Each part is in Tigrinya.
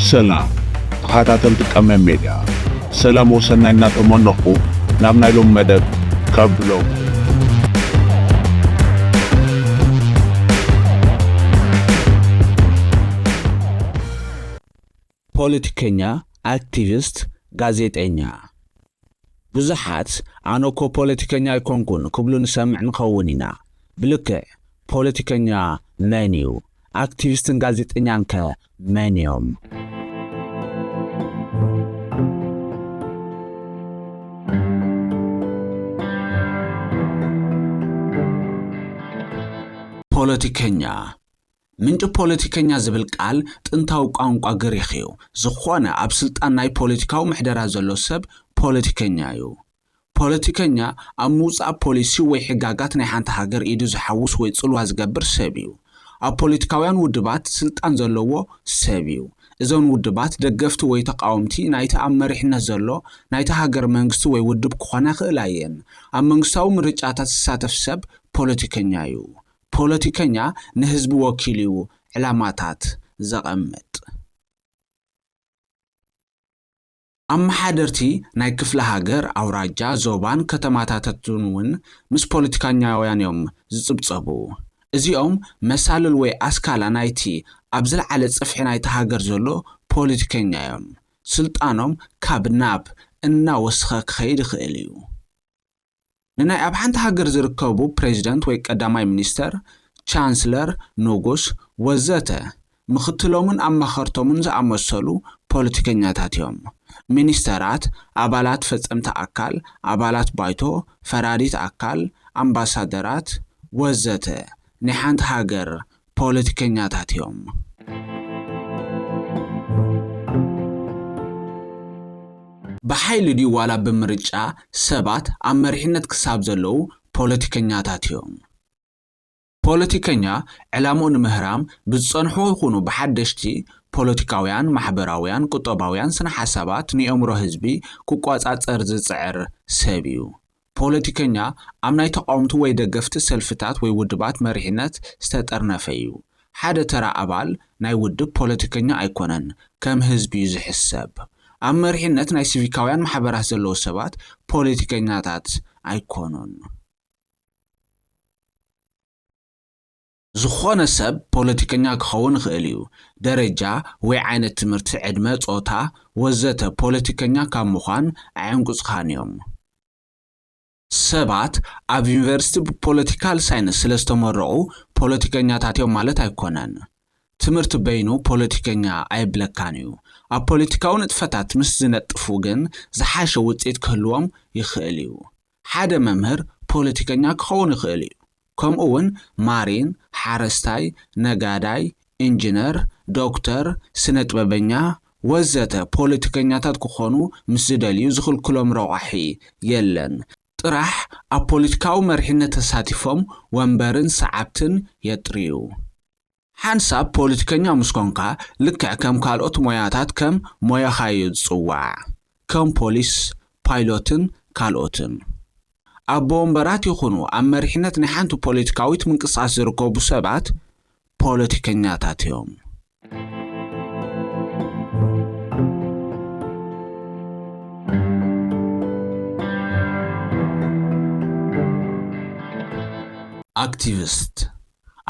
ሰላም ተኸታተልቲ ቀመም ሜድያ፣ ሰላም ወሰናይ እናተመነኹ ናብ ናይ ሎም መደብ ካብ ብሎም። ፖለቲከኛ፣ ኣክቲቪስት፣ ጋዜጠኛ። ብዙሓት ኣነ እኮ ፖለቲከኛ ኣይኮንኩን ክብሉ ንሰምዕ ንኸውን ኢና። ብልክዕ ፖለቲከኛ መን እዩ? ኣክቲቪስትን ጋዜጠኛን ከ መን እዮም? ፖለቲከኛ። ምንጪ ፖለቲከኛ ዝብል ቃል ጥንታዊ ቋንቋ ግሪኽ እዩ። ዝኾነ ኣብ ስልጣን ናይ ፖለቲካዊ ምሕደራ ዘሎ ሰብ ፖለቲከኛ እዩ። ፖለቲከኛ ኣብ ምውጻእ ፖሊሲ ወይ ሕጋጋት ናይ ሓንቲ ሃገር ኢዱ ዝሓውስ ወይ ጽልዋ ዝገብር ሰብ እዩ። ኣብ ፖለቲካውያን ውድባት ስልጣን ዘለዎ ሰብ እዩ። እዘን ውድባት ደገፍቲ ወይ ተቓወምቲ ናይቲ ኣብ መሪሕነት ዘሎ ናይቲ ሃገር መንግስቲ ወይ ውድብ ክኾና ይኽእላ እየን። ኣብ መንግስታዊ ምርጫታት ዝሳተፍ ሰብ ፖለቲከኛ እዩ። ፖለቲከኛ ንህዝቢ ወኪሉ እዩ ዕላማታት ዘቐምጥ። ኣመሓደርቲ ናይ ክፍለ ሃገር፣ ኣውራጃ፣ ዞባን ከተማታትን እውን ምስ ፖለቲከኛውያን እዮም ዝጽብጸቡ። እዚኦም መሳልል ወይ ኣስካላ ናይቲ ኣብ ዝለዓለ ጽፍሒ ናይቲ ሃገር ዘሎ ፖለቲከኛ እዮም። ስልጣኖም ካብ ናብ እናወስኸ ክኸይድ ይኽእል እዩ። ንናይ ኣብ ሓንቲ ሃገር ዝርከቡ ፕሬዚደንት ወይ ቀዳማይ ሚኒስተር፣ ቻንስለር፣ ንጉስ፣ ወዘተ፣ ምኽትሎምን ኣማኸርቶምን ዝኣመሰሉ ፖለቲከኛታት እዮም። ሚኒስተራት፣ ኣባላት ፈጸምቲ ኣካል፣ ኣባላት ባይቶ፣ ፈራዲት ኣካል፣ ኣምባሳደራት፣ ወዘተ፣ ናይ ሓንቲ ሃገር ፖለቲከኛታት እዮም። ብሓይሊ ድዩ ዋላ ብምርጫ ሰባት ኣብ መሪሕነት ክሳብ ዘለዉ ፖለቲከኛታት እዮም። ፖለቲከኛ ዕላምኡ ንምህራም ብዝጸንሑ ይኹኑ ብሓደሽቲ ፖለቲካውያን፣ ማሕበራውያን፣ ቁጠባውያን ስነ ሓሳባት ንየእምሮ ህዝቢ ክቆጻጸር ዝጽዕር ሰብ እዩ። ፖለቲከኛ ኣብ ናይ ተቓወምቲ ወይ ደገፍቲ ሰልፍታት ወይ ውድባት መሪሕነት ዝተጠርነፈ እዩ። ሓደ ተራ ኣባል ናይ ውድብ ፖለቲከኛ ኣይኮነን፣ ከም ህዝቢ እዩ ዝሕሰብ። ኣብ መሪሕነት ናይ ሲቪካውያን ማሕበራት ዘለዉ ሰባት ፖለቲከኛታት ኣይኮኑን። ዝኾነ ሰብ ፖለቲከኛ ክኸውን ይኽእል እዩ። ደረጃ ወይ ዓይነት ትምህርቲ፣ ዕድመ፣ ጾታ፣ ወዘተ ፖለቲከኛ ካብ ምዃን ኣየንቁጽኻን እዮም። ሰባት ኣብ ዩኒቨርሲቲ ብፖለቲካል ሳይንስ ስለ ዝተመረቑ ፖለቲከኛታት እዮም ማለት ኣይኮነን። ትምህርቲ በይኑ ፖለቲከኛ ኣየብለካን እዩ። ኣብ ፖለቲካዊ ንጥፈታት ምስ ዝነጥፉ ግን ዝሓሸ ውጽኢት ክህልዎም ይኽእል እዩ። ሓደ መምህር ፖለቲከኛ ክኸውን ይኽእል እዩ። ከምኡ እውን ማሪን፣ ሓረስታይ፣ ነጋዳይ፣ ኢንጂነር፣ ዶክተር፣ ስነ ጥበበኛ ወዘተ ፖለቲከኛታት ክኾኑ ምስ ዝደልዩ ዝኽልክሎም ረቋሒ የለን። ጥራሕ ኣብ ፖለቲካዊ መሪሕነት ተሳቲፎም ወንበርን ሰዓብትን የጥርዩ። ሓንሳብ ፖለቲከኛ ምስ ኮንካ ልክዕ ከም ካልኦት ሞያታት ከም ሞያኻ እዩ ዝጽዋዕ። ከም ፖሊስ፣ ፓይሎትን ካልኦትን። ኣቦ ወንበራት ይኹኑ ኣብ መሪሕነት ናይ ሓንቲ ፖለቲካዊት ምንቅስቃስ ዝርከቡ ሰባት ፖለቲከኛታት እዮም። ኣክቲቪስት።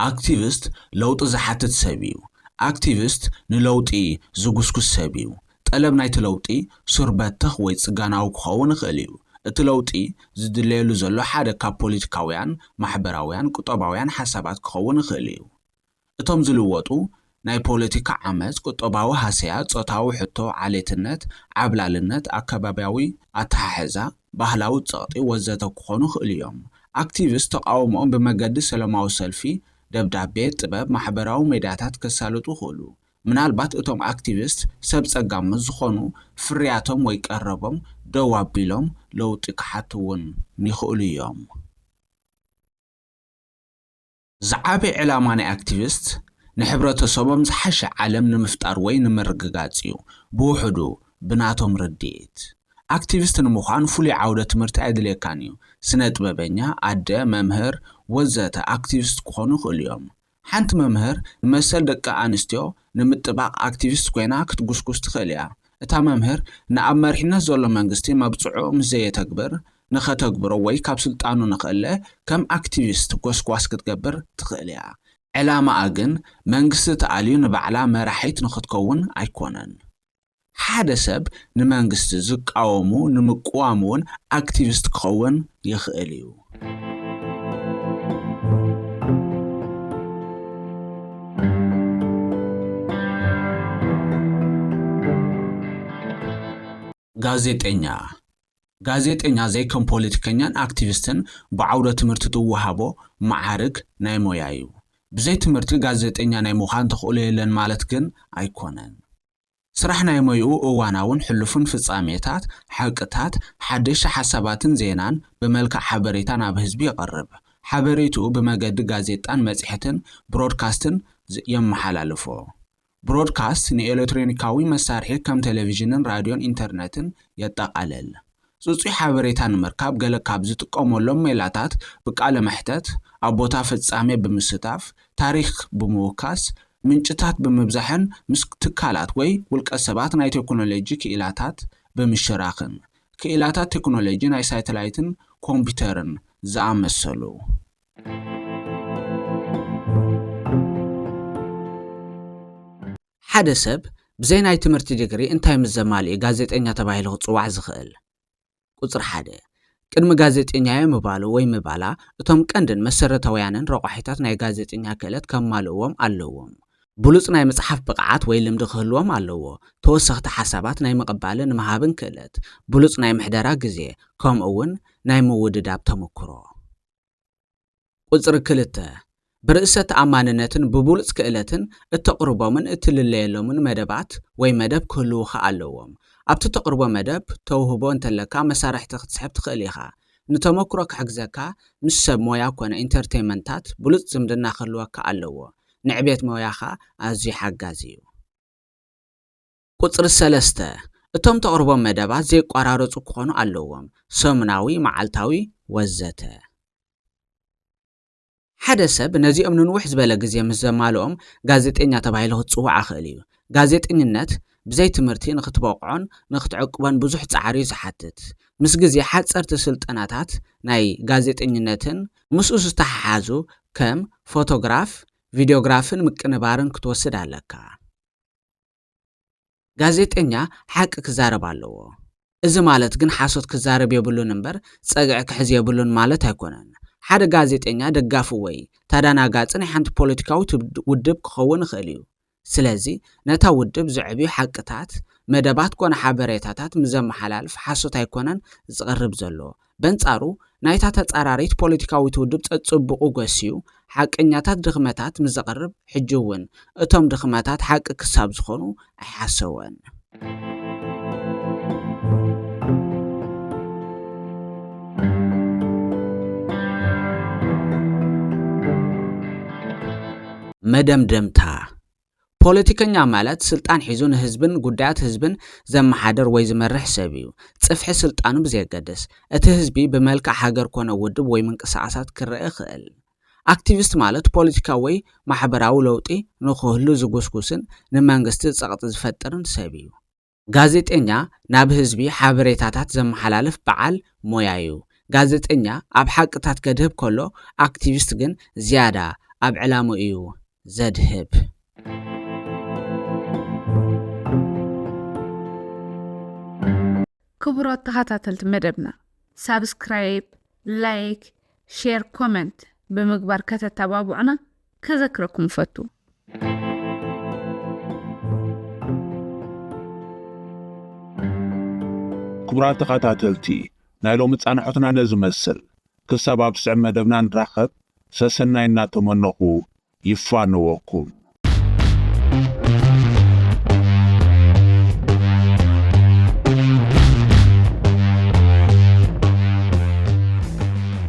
ኣክቲቪስት ለውጢ ዝሓትት ሰብ እዩ። ኣክቲቪስት ንለውጢ ዝጉስጉስ ሰብ እዩ። ጠለብ ናይቲ ለውጢ ሱር በተኽ ወይ ጽገናዊ ክኸውን ይኽእል እዩ። እቲ ለውጢ ዝድለየሉ ዘሎ ሓደ ካብ ፖለቲካውያን፣ ማሕበራውያን፣ ቁጠባውያን ሓሳባት ክኸውን ይኽእል እዩ። እቶም ዝልወጡ ናይ ፖለቲካ ዓመጽ፣ ቁጠባዊ ሃሰያ፣ ጾታዊ ሕቶ፣ ዓሌትነት፣ ዓብላልነት፣ ኣከባብያዊ ኣተሓሕዛ፣ ባህላዊ ጸቕጢ ወዘተ ክኾኑ ይኽእሉ እዮም። ኣክቲቪስት ተቓውሞኦም ብመገዲ ሰላማዊ ሰልፊ፣ ደብዳቤ፣ ጥበብ፣ ማሕበራዊ ሜድያታት ከሳልጡ ይኽእሉ። ምናልባት እቶም ኣክቲቪስት ሰብ ጸጋም ምስ ዝኾኑ ፍርያቶም ወይ ቀረቦም ደው ኣቢሎም ለውጢ ክሓቱ እውን ይኽእሉ እዮም። ዝዓቢ ዕላማ ናይ ኣክቲቪስት ንሕብረተሰቦም ዝሓሸ ዓለም ንምፍጣር ወይ ንምርግጋጽ እዩ። ብውሕዱ ብናቶም ርድኢት። ኣክቲቪስት ንምዃን ፍሉይ ዓውደ ትምህርቲ ኣየድልየካን እዩ። ስነ ጥበበኛ፣ ኣደ፣ መምህር፣ ወዘተ ኣክቲቪስት ክኾኑ ይኽእሉ እዮም። ሓንቲ መምህር ንመሰል ደቂ ኣንስትዮ ንምጥባቕ ኣክቲቪስት ኮይና ክትጉስጉስ ትኽእል እያ። እታ መምህር ንኣብ መሪሕነት ዘሎ መንግስቲ መብጽዑ ምስ ዘየተግብር፣ ንኸተግብሮ ወይ ካብ ስልጣኑ ንኽእለ ከም ኣክቲቪስት ጎስጓስ ክትገብር ትኽእል እያ። ዕላማኣ ግን መንግስቲ ተኣልዩ ንባዕላ መራሒት ንኽትከውን ኣይኮነን። ሓደ ሰብ ንመንግስቲ ዝቃወሙ ንምቅዋም እውን ኣክቲቪስት ክኸውን ይኽእል እዩ። ጋዜጠኛ። ጋዜጠኛ ዘይከም ፖለቲከኛን ኣክቲቪስትን ብዓውደ ትምህርቲ ትወሃቦ መዓርግ ናይ ሞያ እዩ። ብዘይ ትምህርቲ ጋዜጠኛ ናይ ምዃን ተኽእሎ የለን ማለት ግን ኣይኮነን። ስራሕ ናይ ሞይኡ እዋናውን ሕሉፍን ፍጻሜታት፣ ሓቅታት፣ ሓደሽቲ ሓሳባትን ዜናን ብመልክዕ ሓበሬታ ናብ ህዝቢ የቕርብ። ሓበሬትኡ ብመገዲ ጋዜጣን መጽሔትን ብሮድካስትን ዝ-፣ የመሓላልፎ። ብሮድካስት ንኤሌክትሮኒካዊ መሳርሒ ከም ቴሌቪዥንን ራድዮን ኢንተርነትን የጠቓልል። ጽጹይ ሓበሬታ ንምርካብ ገለ ካብ ዝጥቀመሎም ሜላታት ብቃለ መሕተት፣ ኣብ ቦታ ፍጻሜ ብምስታፍ፣ ታሪኽ ብምውካስ፣ ምንጭታት ብምብዛሕን ምስ ትካላት ወይ ውልቀ ሰባት ናይ ቴክኖሎጂ ክኢላታት ብምሽራኽን፣ ክኢላታት ቴክኖሎጂ ናይ ሳተላይትን ኮምፒውተርን ዝኣመሰሉ። ሓደ ሰብ ብዘይ ናይ ትምህርቲ ዲግሪ እንታይ ምስ ዘማልኡ እዩ ጋዜጠኛ ተባሂሉ ክጽዋዕ ዝኽእል? ቁጽሪ ሓደ፣ ቅድሚ ጋዜጠኛ'የ ምባሉ ወይ ምባላ፣ እቶም ቀንድን መሰረታውያንን ረቋሒታት ናይ ጋዜጠኛ ክእለት ከማልእዎም ኣለዎም። ብሉጽ ናይ ምጽሓፍ ብቕዓት ወይ ልምዲ ክህልዎም ኣለዎ። ተወሰኽቲ ሓሳባት ናይ ምቕባልን ምሃብን ክእለት፣ ብሉጽ ናይ ምሕደራ ግዜ፣ ከምኡ እውን ናይ ምውድዳብ ተመክሮ። ቁጽሪ ክልተ፣ ብርእሰ ተኣማንነትን ብብሉጽ ክእለትን እተቕርቦምን እትልለየሎምን መደባት ወይ መደብ ክህልዉኻ ኣለዎም። ኣብቲ ተቕርቦ መደብ ተውህቦ እንተለካ መሳርሕቲ ክትስሕብ ትኽእል ኢኻ። ንተመክሮ ክሕግዘካ ምስ ሰብ ሞያ ኮነ ኢንተርቴይመንታት ብሉጽ ዝምድና ክህልወካ ኣለዎ። ንዕቤት ሞያኻ ኣዝዩ ሓጋዚ እዩ። ቁጽሪ ሰለስተ፣ እቶም ተቕርቦም መደባት ዘይቋራረጹ ክኾኑ ኣለዎም፣ ሰሙናዊ፣ መዓልታዊ፣ ወዘተ። ሓደ ሰብ ነዚኦም ንንውሕ ዝበለ ግዜ ምስ ዘማልኦም ጋዜጠኛ ተባሂሉ ክጽዋዕ ይኽእል እዩ። ጋዜጠኝነት ብዘይ ትምህርቲ ንኽትበቕዖን ንኽትዕቅቦን ብዙሕ ጻዕሪ እዩ ዝሓትት። ምስ ግዜ ሓጸርቲ ስልጠናታት ናይ ጋዜጠኝነትን ምስኡ ዝተሓሓዙ ከም ፎቶግራፍ፣ ቪድዮግራፍን ምቅንባርን ክትወስድ ኣለካ። ጋዜጠኛ ሓቂ ክዛረብ ኣለዎ። እዚ ማለት ግን ሓሶት ክዛረብ የብሉን እምበር ጸግዒ ክሕዝ የብሉን ማለት ኣይኮነን። ሓደ ጋዜጠኛ ደጋፊ ወይ ተደናጋጺ ናይ ሓንቲ ፖለቲካዊት ውድ-፣ ውድብ ክኸውን ይኽእል እዩ። ስለዚ ነታ ውድብ ዘዕብዩ ሓቅታት፣ መደባት ኮነ ሓበሬታታት ምስ ዘመሓላልፍ ሓሶት ኣይኮነን ዝቐርብ ዘሎ። በንጻሩ ናይታ ተጻራሪት ፖለቲካዊት ውድብ ጸጽብቑ ጎስዩ ሓቀኛታት ድኽመታት ምስ ዘቕርብ፣ ሕጂ እውን እቶም ድኽመታት ሓቂ ክሳብ ዝኾኑ ኣይሓሰወን። መደምደምታ። ፖለቲከኛ ማለት ስልጣን ሒዙ ንህዝብን ጉዳያት ህዝብን ዘመሓድር ወይ ዝመርሕ ሰብ እዩ። ጽፍሒ ስልጣኑ ብዘየገድስ፣ እቲ ህዝቢ ብመልክዕ ሃገር ኮነ ውድብ ወይ ምንቅስቓሳት ክረአ ይኽእል። ኣክቲቪስት ማለት ፖለቲካዊ ወይ ማሕበራዊ ለውጢ ንኽህሉ ዝጉስጉስን ንመንግስቲ ጸቕጢ ዝፈጥርን ሰብ እዩ። ጋዜጠኛ ናብ ህዝቢ ሓበሬታታት ዘመሓላልፍ በዓል ሞያ እዩ። ጋዜጠኛ ኣብ ሓቅታት ከድህብ ከሎ፣ ኣክቲቪስት ግን ዝያዳ ኣብ ዕላምኡ እዩ ዘድህብ። ክቡራት ተኸታተልቲ መደብና፣ ሳብስክራይብ፣ ላይክ፣ ሼር፣ ኮመንት ብምግባር ከተተባብዑና ከዘክረኩም እፈቱ። ክቡራት ተኸታተልቲ፣ ናይ ሎሚ ጻንሖትና ነዚ መስል። ክሳብ ኣብ ስዕብ መደብና ንራኸብ፣ ሰሰናይ እናተመነኹ ይፋነወኩም።